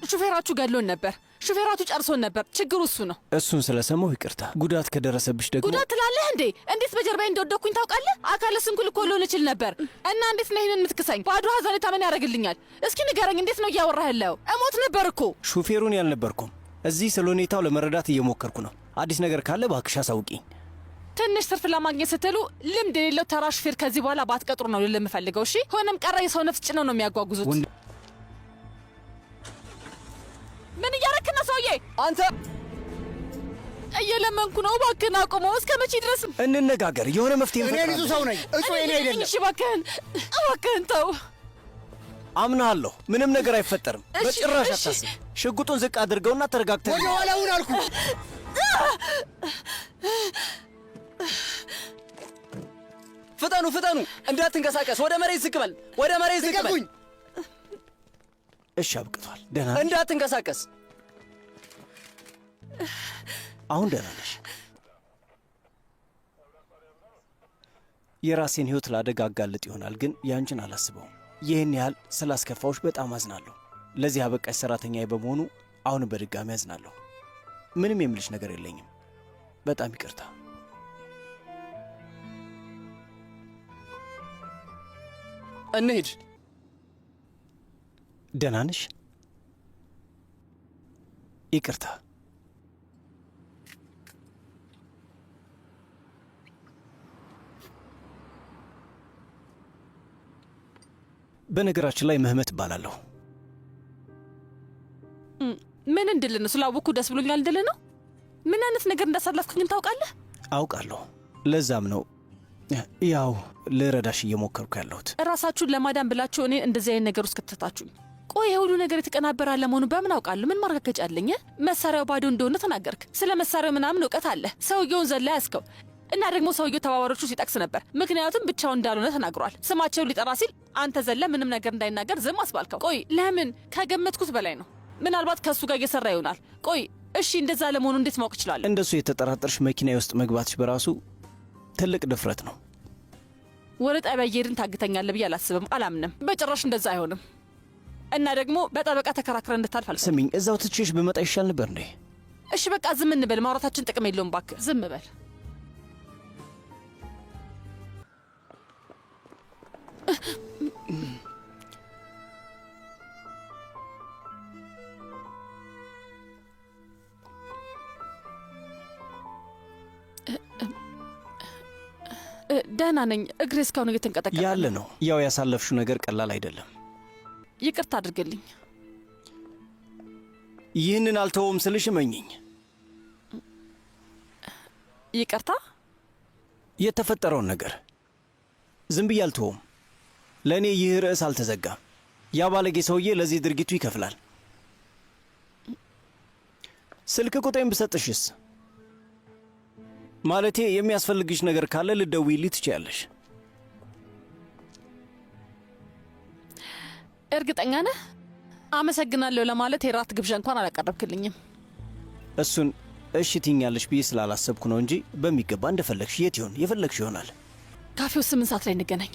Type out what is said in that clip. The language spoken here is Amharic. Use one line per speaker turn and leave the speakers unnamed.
ሹፌራችሁ ገድሎን ነበር። ሹፌራችሁ ጨርሶን ነበር። ችግሩ እሱ ነው።
እሱን ስለሰማሁ ይቅርታ። ጉዳት ከደረሰብሽ ደግሞ
ጉዳት ትላለህ እንዴ? እንዴት በጀርባዬ እንደወደኩኝ ታውቃለህ? አካለ ስንኩል እኮ ልሆን እችል ነበር። እና እንዴት ነው ይህንን የምትክሰኝ? ባዶ ሀዘኔታ ምን ያደርግልኛል? እስኪ ንገረኝ፣ እንዴት ነው እያወራህ ያለው? እሞት ነበር እኮ።
ሹፌሩን ያልነበርኩም። እዚህ ስለ ሁኔታው ለመረዳት እየሞከርኩ ነው። አዲስ ነገር ካለ እባክሽ አሳውቂኝ።
ትንሽ ትርፍ ለማግኘት ስትሉ ልምድ የሌለው ተራ ሹፌር ከዚህ በኋላ ባትቀጥሩ ነው ልል የምፈልገው። እሺ፣ ሆነም ቀረ የሰው ነፍስ ጭነው ነው የሚያጓጉዙት። ምን እያረክ ነው ሰውዬ?
አንተ
እየለመንኩ ነው፣ እባክህን አቁመው። እስከ መቼ ድረስ
እንነጋገር? የሆነ መፍትሄ
እኔ ንጹህ ሰው ነኝ። እጹ የኔ አይደለም።
እሺ፣ እባክህን እባክህን ተው።
አምናለሁ። ምንም ነገር አይፈጠርም።
እሺ፣
በጭራሽ
እሺ።
አታስብ። ሽጉጡን ዝቅ አድርገውና ተረጋግተህ
ወደ ኋላውን አልኩ።
ፍጠኑ ፍጠኑ! እንዳትንቀሳቀስ! ወደ መሬት ዝቅ በል! ወደ መሬት ዝቅ በል!
ልቀቁኝ!
እሺ፣ አብቅቷል። ደህና ነሽ?
እንዳትንቀሳቀስ!
አሁን ደህና ነሽ? የራሴን ሕይወት ለአደጋ አጋልጥ ይሆናል፣ ግን ያንቺን አላስበውም። ይህን ያህል ስላስከፋዎች በጣም አዝናለሁ። ለዚህ አበቃሽ ሰራተኛዬ በመሆኑ አሁንም በድጋሚ አዝናለሁ። ምንም የምልሽ ነገር የለኝም። በጣም ይቅርታ።
እንሂድ።
ደህና ነሽ? ይቅርታ። በነገራችን ላይ ምህመት እባላለሁ።
ምን እንድል ነው? ስላወቅኩ ደስ ብሎኛል እንድል ነው? ምን አይነት ነገር እንዳሳለፍኩኝ ታውቃለህ?
አውቃለሁ። ለዛም ነው ያው ልረዳሽ እየሞከርኩ ያለሁት።
እራሳችሁን ለማዳን ብላችሁ እኔ እንደዚህ አይነት ነገር ውስጥ ከተታችሁኝ። ቆይ ይሄ ሁሉ ነገር የተቀናበረ አለመሆኑ በምን አውቃለሁ? ምን ማረጋገጫ አለኝ? መሳሪያው ባዶ እንደሆነ ተናገርክ። ስለ መሳሪያው ምናምን እውቀት አለ። ሰውየውን ዘላ ያዝከው እና ደግሞ ሰውየው ተባባሪዎቹ ሲጠቅስ ነበር። ምክንያቱም ብቻውን እንዳልሆነ ተናግሯል። ስማቸውን ሊጠራ ሲል አንተ ዘለ ምንም ነገር እንዳይናገር ዝም አስባልከው። ቆይ ለምን? ከገመትኩት በላይ ነው። ምናልባት ከእሱ ጋር እየሰራ ይሆናል። ቆይ እሺ፣ እንደዛ ለመሆኑ እንዴት ማወቅ እችላለሁ?
እንደሱ የተጠራጠርሽ መኪና ውስጥ መግባትሽ በራሱ ትልቅ ድፍረት ነው።
ወደ ጣቢያ እየሄድን ታግተኛለህ ብዬ አላስብም፣ አላምንም። በጭራሽ እንደዛ አይሆንም። እና ደግሞ በጠበቃ ተከራክረ እንድታልፍ አልፈልግም።
ስሚኝ፣ እዛው ትቼሽ ብመጣ ይሻል ነበር እንዴ?
እሺ በቃ ዝም እንበል። ማውራታችን ጥቅም የለውም። እባክህ ዝም በል። ደህና ነኝ። እግሬ እስካሁን እየተንቀጠቀጠ
ያለ ነው። ያው ያሳለፍሽው ነገር ቀላል አይደለም።
ይቅርታ አድርግልኝ።
ይህንን አልተወውም ስልሽ እመኚኝ።
ይቅርታ?
የተፈጠረውን ነገር ዝም ብዬ አልተወውም። ለእኔ ይህ ርዕስ አልተዘጋም። ያ ባለጌ ሰውዬ ለዚህ ድርጊቱ ይከፍላል። ስልክ ቁጥሬን ብሰጥሽስ? ማለቴ የሚያስፈልግሽ ነገር ካለ ልትደውይልኝ ትችያለሽ።
እርግጠኛ ነህ? አመሰግናለሁ ለማለት የራት ግብዣ እንኳን አላቀረብክልኝም።
እሱን እሺ ትይኛለሽ ብዬ ስላላሰብኩ ነው እንጂ በሚገባ እንደፈለግሽ። የት ይሆን የፈለግሽ ይሆናል።
ካፌው 8 ሰዓት ላይ እንገናኝ።